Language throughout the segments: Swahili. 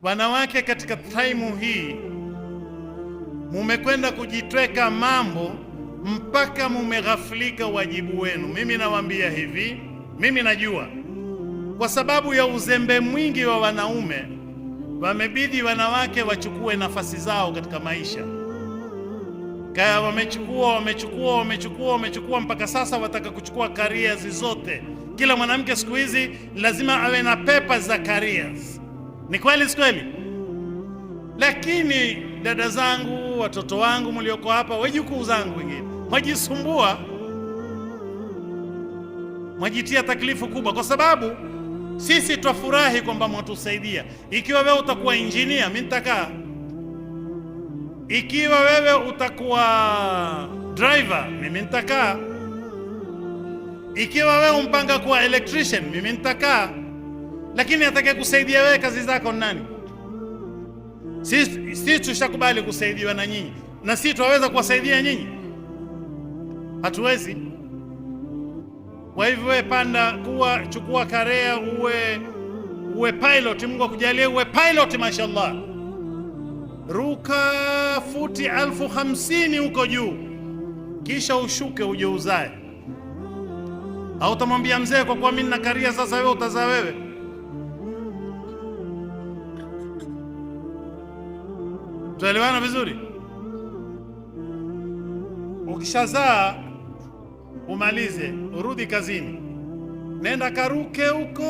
Wanawake katika time hii mumekwenda kujitweka mambo mpaka mumeghafilika wajibu wenu. Mimi nawaambia hivi, mimi najua kwa sababu ya uzembe mwingi wa wanaume wamebidi wanawake wachukue nafasi zao katika maisha. Kaya wamechukua, wamechukua, wamechukua, wamechukua mpaka sasa wataka kuchukua careers zote. Kila mwanamke siku hizi lazima awe na papers za careers. Ni kweli, si kweli? Lakini dada zangu, watoto wangu mlioko hapa, wajukuu zangu wengine, mwajisumbua, mwajitia taklifu kubwa, kwa sababu sisi twafurahi kwamba mwatusaidia. Ikiwa wewe utakuwa injinia, mimi nitakaa. Ikiwa wewe utakuwa driver, mimi nitakaa. Ikiwa wewe umpanga kuwa electrician, mimi nitakaa. Lakini atakaye kusaidia wewe kazi zako ni nani? Sisi tushakubali kusaidiwa na nyinyi, na sisi twaweza kuwasaidia nyinyi? Hatuwezi. Kwa hivyo wewe panda kuwa, chukua career, uwe pilot. Mungu akujalie uwe pilot, mashallah, ruka futi 50,000 huko juu, kisha ushuke uje uzae. Au utamwambia mzee, kwa kuwa mimi nina career sasa, wewe utazaa wewe? Tuelewana vizuri? Ukishazaa umalize, urudi kazini, nenda karuke huko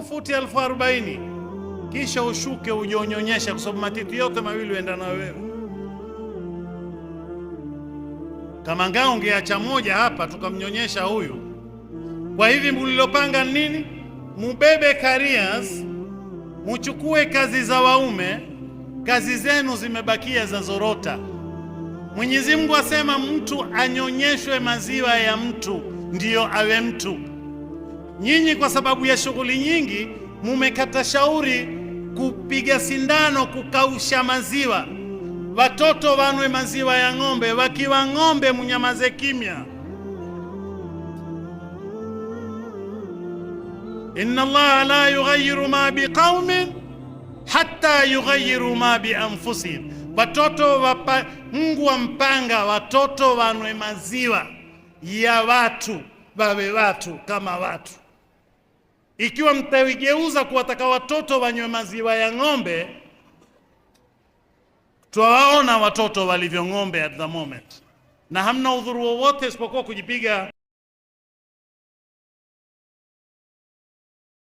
futi 40,000, kisha ushuke uje unyonyeshe, kwa sababu matiti yote mawili uenda na wewe. Kama ngao ungeacha moja hapa tukamnyonyesha huyu. Kwa hivi mlilopanga nini? Mubebe careers, muchukue kazi za waume, kazi zenu zimebakia za zorota. Mwenyezi Mungu asema mtu anyonyeshwe maziwa ya mtu ndiyo awe mtu. Nyinyi kwa sababu ya shughuli nyingi mumekata shauri kupiga sindano kukausha maziwa, watoto wanwe maziwa ya ng'ombe. Wakiwa ng'ombe munyamaze kimya. Inna Allaha la yughayyiru ma biqaumin hatta yughayyiru ma bi anfusihim. Watoto wapa, Mungu wampanga watoto wanwe maziwa ya watu wawe watu kama watu. Ikiwa mtawigeuza kuwataka watoto wanywe maziwa ya ng'ombe, twawaona watoto walivyo ng'ombe at the moment, na hamna udhuru wowote isipokuwa kujipiga